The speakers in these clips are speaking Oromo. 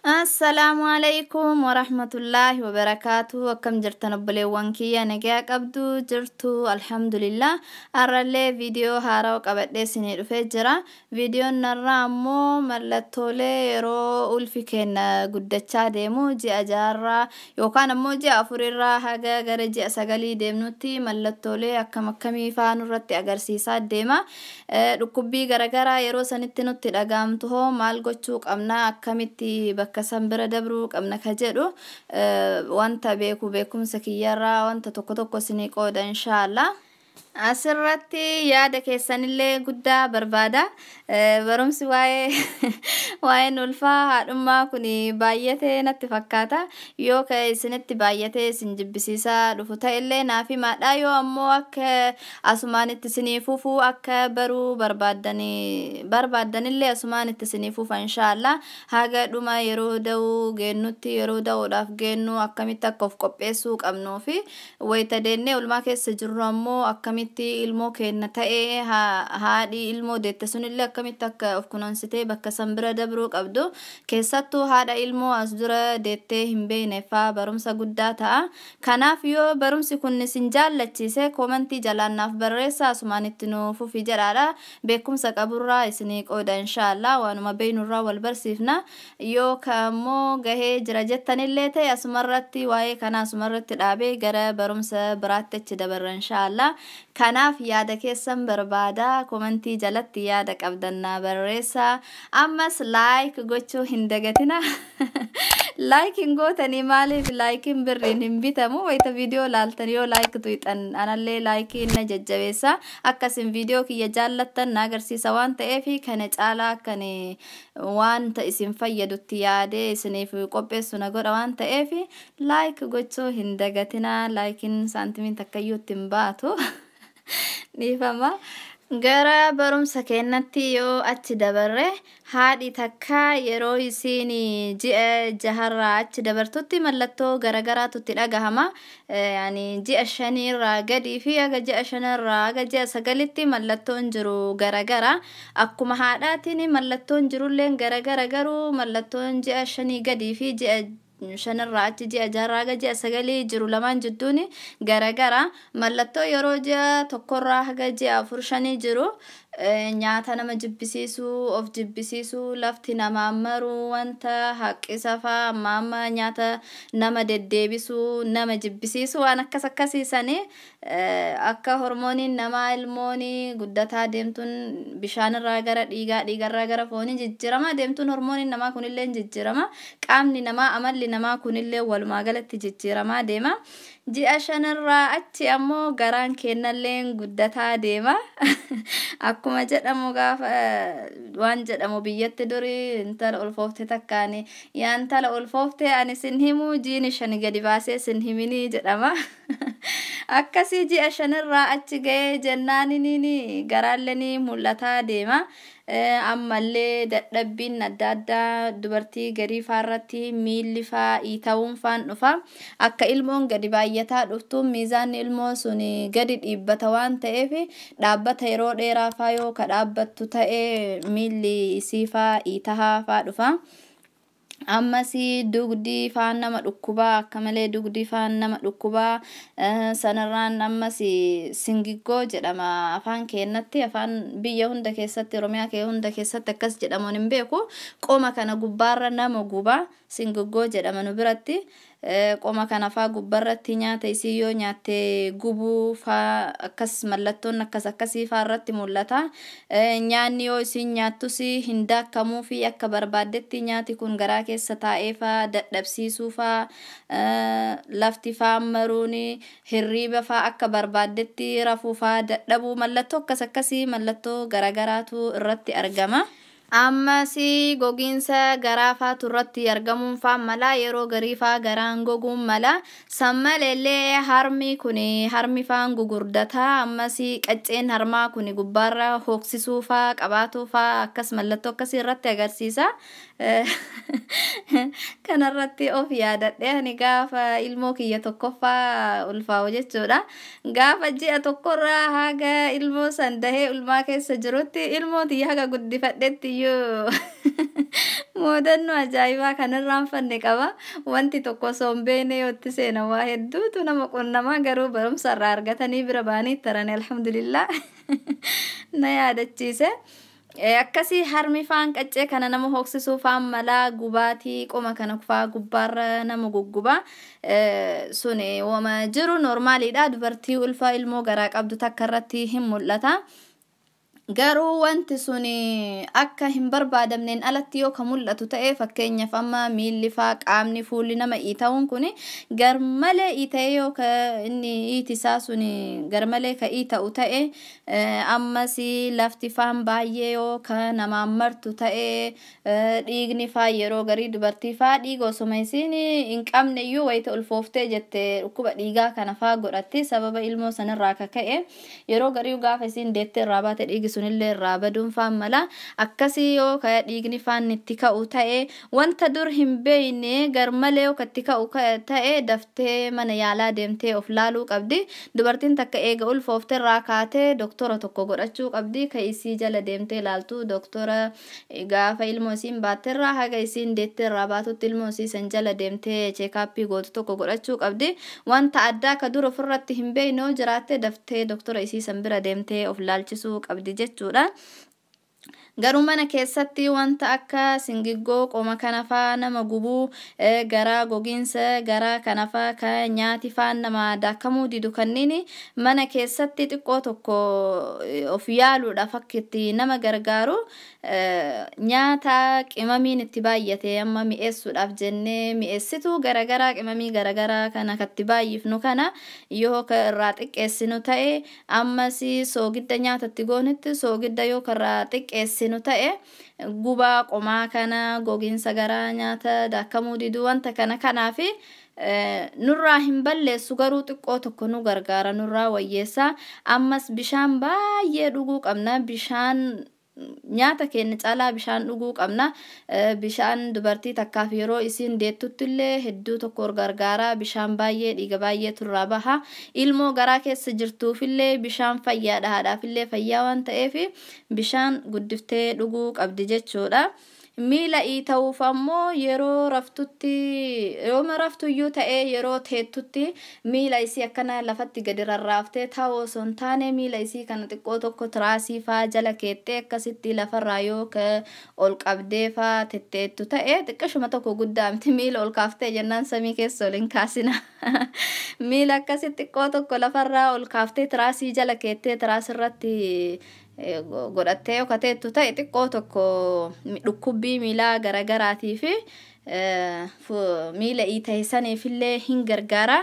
Assalaamu alaikum warahmatullaahi wabarakaatu. Akkam jirtan obboleewwan kiyya? Nagaa qabdu jirtu? Alhamdulillah. Har'allee viidiyoo haarawaa qabadhee isinii dhufee jira. Viidiyoon narraa ammoo mallattoolee yeroo ulfi keenya guddachaa deemu, ji'a 6rraa yookaan ammoo ji'a 4rraa haga gara ji'a 9 deemnutti mallattoolee akkam akkamii faa nurratti agarsiisaa deema. Dhukkubbii garaagaraa yeroo sanitti nutti dhagaamtu hoo maal gochuu qabna, akkamitti bakka san bira dabruu qabna ka jedhu, wanta beeku beekumsa kiyyarraa wanta tokko tokko isinii qooda inshaallah. Asirratti yaada keessanillee guddaa barbaada. Barumsi waa'ee waa'een ulfaa haadhummaa kun baay'atee natti fakkaata. Yoo ka isinitti baay'atee isin jibbisiisaa dhufu ta'ellee naaf himaadha. Yoo ammoo akka asumaan itti isinii fufuu akka baruu barbaaddanillee asumaan itti isinii fufa inshaallah. Haga dhuma yeroo da'uu geennutti, yeroo da'uudhaaf geennu akkamitti akka of qopheessuu qabnuu fi wayita deennee ulmaa keessa jirru ammoo akkamitti ilmoo keenya ta'ee haadhi ilmoo deette sunillee akkamitti akka of kunuunsitee bakka san bira dabruu qabdu, keessattuu haadha ilmoo as dura deettee hin beekne faa barumsa guddaa ta'a. Kanaaf yoo barumsi kun isin jaallachiise koomantii jalaan naaf barreessa, asumaan itti nu fufi jedhaadha. Beekumsa qaburraa isinii qooda inshaallah, waanuma beeknurraa wal barsiifna. Yoo kammoo gahee jira jettanillee ta'e asumarratti waa'ee kana asumarratti dhaabee gara barumsa biraatti achi dabarra inshaallah. Kanaaf yaada keessan barbaada. Komantii jalatti yaada qabdannaa barreessaa. Ammas like gochuu hin dagatina. Like hin gootanii maaliif? Laayikiin birriin hin bitamu. Wayita viidiyoo laaltan yoo like tuqxan anallee laayikiin na jajjabeessa. Akkasin viidiyoo kiyya jaallattan na agarsiisa waan ta'eef, kana caalaa akkan wanta isin fayyadutti yaadee isiniif qopheessu na godha waan ta'eef like gochuu hin dagatina. Laayikiin saantimiin takkayyuu ittiin baatu. Dhiifama. Gara barumsa keenyatti yoo achi dabarre, haadhi takka yeroo isiin ji'a 6rraa achi dabartutti mallattoo garagaraatu itti dhagahama. Yani ji'a 5rraa gadii fi haga ji'a 5rraa haga ji'a 9tti mallattoon jiru garagara. Akkuma haadhaatiin mallattoon jirullee garagara, garuu mallattoon ji'a 5 gadii fi ji'a 5rraa achi ji'a 6rraa haga ji'a 9 jiru lamaan jidduun garagara. Mallattoo yeroo ji'a 1rraa haga ji'a 4 5 jiru nyaata nama jibbisiisuu, of jibbisiisuu, lafti namaa maruu, wanta haqqisa faa amma amma nyaata nama deddeebisuu, nama jibbisiisuu, waan akkas akkasiisanii akka hormooniin namaa ilmoonii guddataa deemtuun bishaanirraa gara dhiigaa, dhiigarraa gara foonii jijjiirama deemtuun hormooniin namaa kunillee jijjiirama. Qaamni namaa, amalli namaa kunillee walumaa galatti jijjiiramaa deema. Ji'a 5rraa achi ammoo garaan keenyallee guddataa deema. Akkuma jedhamu gaafa waan jedhamu biyyatti durii intala ulfoofte takkaani, "Yaa intala ulfoofte, ani sin himuu, jiini 5 gadi baasee sin himinii," jedhama. Akkasii ji'a 5rraa achi ga'ee jennaaniniin garaallee ni mul'ataa deema. Ammallee dadhabbiin adda addaa dubartii garii faarratti miilli faa iita'uun faan dhufa. Akka ilmoon gadi baay'ataa dhuftuun miizaanni ilmoo sun gadi dhiibbata waan ta'eef, dhaabbata yeroo dheeraa faa yoo ka dhaabbattu ta'e miilli isii faa iitahaa faa dhufa. Ammas dugdii faan nama dhukkubaa, akka malee dugdii faan nama dhukkubaa. Sanarraan ammas singiggoo jedhama afaan keenyatti, afaan biyya hunda keessatti, Oromiyaa kee hunda keessatti akkas jedhamuun hin beeku. Qoma kana gubbaarra nama guba, singiggoo jedhama nu biratti. Qoma kana faa gubbarratti nyaata isii yoo nyaatte gubuu faa, akkas mallattoon akkas akkasii faa irratti mul'ata. Nyaanni yoo isiin nyaattus hin daakkamuu fi akka barbaaddetti nyaati kun garaa keessa taa'ee faa dadhabsiisuu faa, lafti faa maruun, hirriiba faa akka barbaaddetti rafuu faa dadhabuu, mallattoo akkas akkasii, mallattoo garagaraatu irratti argama. Ammas gogiinsa garaa faatu irratti argamuun faa mala, yeroo garii faa garaan goguun mala. San maleellee harmi kun, harmi faan gugurdataa. Ammas qacceen harmaa kun gubbaarra hooksisuu faa qabaatuu faa, akkas mallattoo akkasii irratti agarsiisa. Kanarratti of yaadadhe ani gaafa ilmoo kiyya tokkoffaa ulfaa'u jechuudha. Gaafa ji'a 1rraa haga ilmoo san dahee ulmaa keessa jirutti ilmoo tiyya haga guddifadhetti iyyuu Muudannoo ajaa'ibaa kanarraan fanne qaba. Wanti tokko osoo hin beekne yoo itti seena waa hedduutu nama qunnamaa, garuu barumsa irraa argatanii bira ba'anii taran, alhamdulillah, na yaadachiise. Akkasii harmi faan qaccee kana nama hooksisuu faan malaa, gubaatii qoma kana faa gubbaarra nama gugguba. Sun wama jiru normaaliidha. Dubartii ulfa ilmoo garaa qabdu takka irratti hin mul'ata. Garuu wanti sun akka hin barbaadamneen alatti yoo ka mul'atu ta'e, fakkeenyaaf amma miilli faa, qaamni, fuulli nama iita'uun kun garmalee iita'ee, yoo ka inni iitisaa sun garmalee ka iita'u ta'e, ammas lafti faan baay'ee yoo ka namaan martu ta'e, dhiigni faa yeroo garii dubartii faa dhiiga osoma isiin hin qabne iyyuu wayita ulfooftee jette dhukkuba dhiigaa kana faa godhatti. Sababa ilmoo sanirraa ka ka'e yeroo garii gaafa isiin deettee irraa baate dhiigi sunillee irraa baduun faan mala. Akkasii yoo ka dhiigni faan itti ka'u ta'e, wanta dur hin beekne garmalee yoo itti ka'u ta'e, daftee mana yaalaa deemtee of laaluu qabdi. Dubartiin takka eega ulfoofte irraa kaatee doktora tokko godhachuu qabdi, ka isii jala deemtee laaltu. Doktora gaafa ilmoo isiin baatterraa haga isiin deettee irraa baatutti ilmoo isii san jala deemtee checkup gootu tokko godhachuu qabdi. Wanta addaa ka dur ofirratti hin beekne yoo jiraatte, daftee doktora isii san bira deemtee of laalchisuu qabdi jechuudha. Garuu mana keessatti wanta akka singiggoo qoma kana faa nama gubuu, garaa gogiinsa garaa kana faa, ka nyaati faan nama daakamuu didu, kanneen mana keessatti xiqqoo tokko of yaaluudhaaf akka itti nama gargaaru, nyaata qimamiin itti baay'ate amma mi'eessuudhaaf jennee mi'eessituu garagaraa, qimamii garagaraa kana katti baay'ifnu kana yoo ka irraa xiqqeessinu ta'e, ammas soogidda nyaatatti goonutti soogidda yoo ka irraa xiqqeessinu ta'e, gubaa qomaa kana, gogiinsa garaa, nyaata daakamuu diduu, wanta kana kanaafi nurraa hin balleessu, garuu xiqqoo tokko nu gargaara, nurraa wayyeessa. Ammas bishaan baay'ee dhuguu qabna. Bishaan nyaata keenya caalaa bishaan dhuguu qabna. Bishaan dubartii takkaaf yeroo isiin deettutti illee hedduu tokko gargaara. Bishaan baay'ee, dhiiga baay'ee turraa baha. Ilmoo garaa keessa jirtuufillee bishaan fayyaadha, haadhaafillee fayyaa waan ta'eef bishaan guddiftee dhuguu qabdi jechuudha. Miila iita'uuf ammoo yeroo raftutti, yeroo raftuyyuu ta'ee yeroo teettutti, miila isii akkana lafatti gadi rarraaftee taa'u osoo hin taane, miila isii kana xiqqoo tokko tiraasii faa jala keettee akkasitti lafarraa yoo ka ol qabdee faa tetteettu ta'e, xiqqashuma tokko, guddaa miti, miila ol kaaftee jennaan samii keessa ol hin kaasina. Miila akkasitti xiqqoo tokko lafarraa ol kaaftee tiraasii jala keettee tiraasirratti godhattee yoo kateettu ta'e, xiqqoo tokko dhukkubbii miilaa garagaraatii fi miila iita'e saniifillee hin gargaara.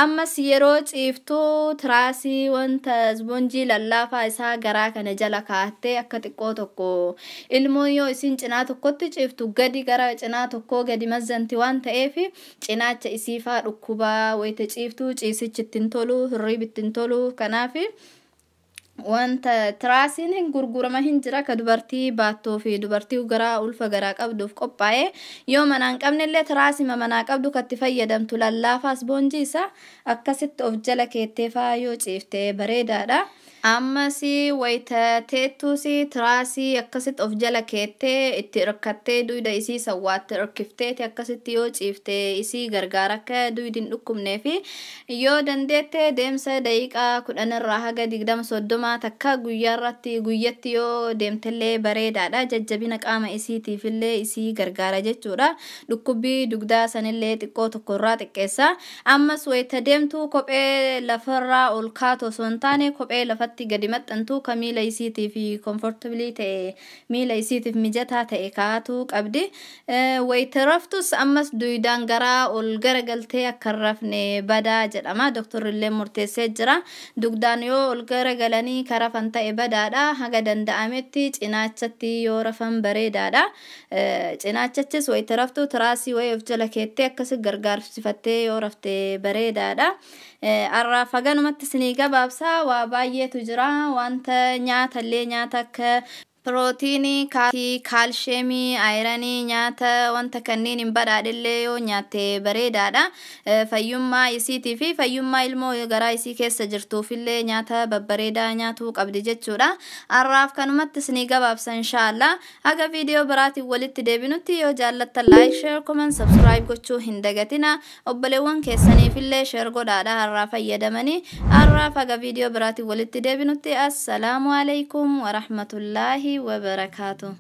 Ammas yeroo ciiftuu tiraasii wanta isboonjii lallaafaa isaa garaa kana jala kaa'attee akka xiqqoo tokko, ilmoon yoo isin cinaa tokkotti ciiftu gadi gara cinaa tokkoo gadi mazzanti waan ta'eef, cinaacha isiifaa dhukkubaa, wayita ciiftuu ciisichi ittiin tolu, hirriib ittiin tolu. Kanaaf wanta tiraasiin hin gurgurama hin jira, ka dubartii baattuu fi dubartii garaa ulfa garaa qabduuf qophaa'e. Yoo manaa hin qabnellee tiraasima manaa qabdu katti fayyadamtu lallaafaa isboonjii isaa akkasitti of jala keettee faa yoo ciifte bareedaadha. Ammas wayita teettuus tiraasii akkasitti of jala keettee itti hirkattee, duyda isii sawwaatti hirkifteeti akkasitti yoo ciifte isii gargaara, akka duydi hin dhukkubnee fi yoo dandeette deemsa daqiiqaa 10 irraa haga 20, 30 takka guyyaarratti, guyyatti yoo deemtellee bareedaadha. Jajjabina qaama isiitiifillee isii gargaara jechuudha. Dhukkubbii dugdaa sanillee xiqqoo tokko irraa xiqqeessa. Ammas wayita deemtu kophee lafarraa ol kaatu osoo hin taane, kophee lafatti gadi maxxantu ka miila isiitiif comfortable ta'e, miila isiitiif mijataa ta'e kaa'atuu qabdi. Wayita raftus ammas duydaan garaa ol garagaltee akka hin rafne badaa jedhama. Doktorrillee murteessee jira. Dugdaan yoo ol garagalanii ka rafan ta'e badaadha. Haga danda'ametti cinaachatti yoo rafan bareedaadha. Cinaachachis wayita raftu tiraasii wayii of jala keettee akkasi gargaarsifattee yoo rafte bareedaadha. Har'aaf haganumatti isinii gabaabsaa. Waa baay'eetu jira, wanta nyaatallee nyaata akka Pirootiinii, kaalsheemii, ayiranii nyaata wanta kanneen hin badhaadhillee yoo nyaatte bareedaadha. Fayyummaa isiitii fi fayyummaa ilmoo garaa isii keessa jirtuufillee nyaata babbareedaa nyaatuu qabdi jechuudha. Har'aaf kanumatti isinii gabaabsa inshaallah. Haga viidiyoo biraatiin walitti deebinutti yoo jaallattan like, share, comment, subscribe gochuu hin dagatina. Obboleewwan keessaniifillee share godhaadha har'aa fayyadamanii. Har'aaf haga viidiyoo biraatiin walitti deebinutti assalaamu alaikum warahmatullaahi wabarakaatu.